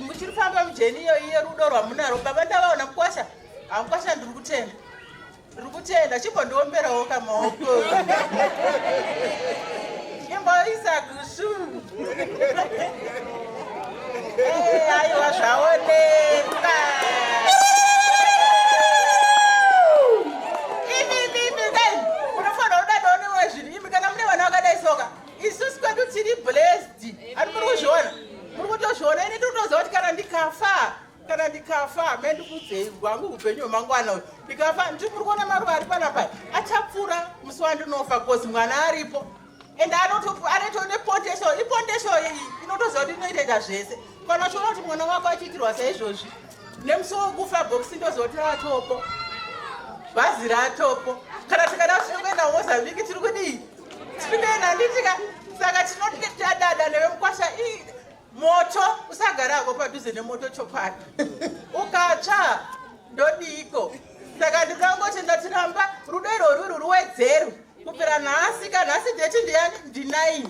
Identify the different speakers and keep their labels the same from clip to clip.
Speaker 1: Muchiri famba mujeni iyo iye rudo rwamunaro baba ndavaona mukwasha. Hamukwasha ndiri kutenda. Ndiri kutenda chimbondiomberawo kamaoko. Imboisa gushu. Eh, aiwa zvaonekwa. Imi imi imi dai munofanira kudadawo nemwe zvinhu imi kana mune vana vakadai soka. Isusu kwedu tiri blessed. Ari muri kuzviona? Muri kutozviona ini ndinotoziva kuti kana ndikafa kana ndikafa mendikudzei hwangu upenyu hwemangwana uyu ndikafa ndiri muri kuona maruva ari panapa achapfuura musi wandinofa bcause mwana aripo and anoto nepotential ipotential iyi inotoziva kuti inoitoita zvese kana uchiona kuti mwana wako achiitirwa saizvozvi nemusi wokufa bhokisi ndoziva kuti ratopo bhazi ratopo kana tikada kuti tiri kuenda mozambique tiri kudii tiri kuenda handitika saka tinotadada newe mukwasha Moto usagara hako padhuze nemoto chokwadi. Ukatsva ndodiiko? Saka ndinoda kungoti ndatiramba rudo irworwu ruri ruwedzerwe kubvira nhasi ka nhasi date ndiyani ndi9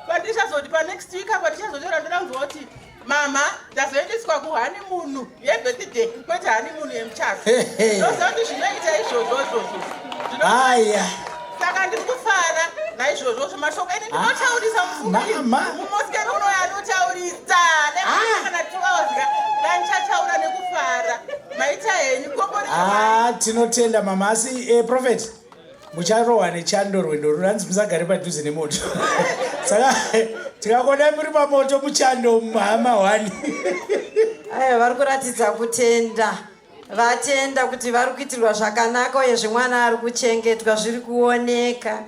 Speaker 1: pandichazoti panext week apa ndichazotaura ndoda kunzwa kuti mama ndazoendeswa kuhoneymoon yebirthday kwete honeymoon yemuchato ndoziva kuti zvinoita izvozvo izvozvo
Speaker 2: aya
Speaker 1: saka ndiri kufara naizvozvo zvo mashoko ene ndinotaurisa mufungi mumoskero unoyo anotaurisa nekana ah. tuauzika ndandichataura nekufara maita henyu
Speaker 2: ah, tinotenda mama asi eh, prophet mucharohwa nechando rwendo runanzi musagare padhuze nemoto saka tikakonai muri pamoto muchando hama hwani
Speaker 3: aiwa vari kuratidza kutenda vatenda kuti vari kuitirwa zvakanaka uyezve mwana ari kuchengetwa zviri kuoneka.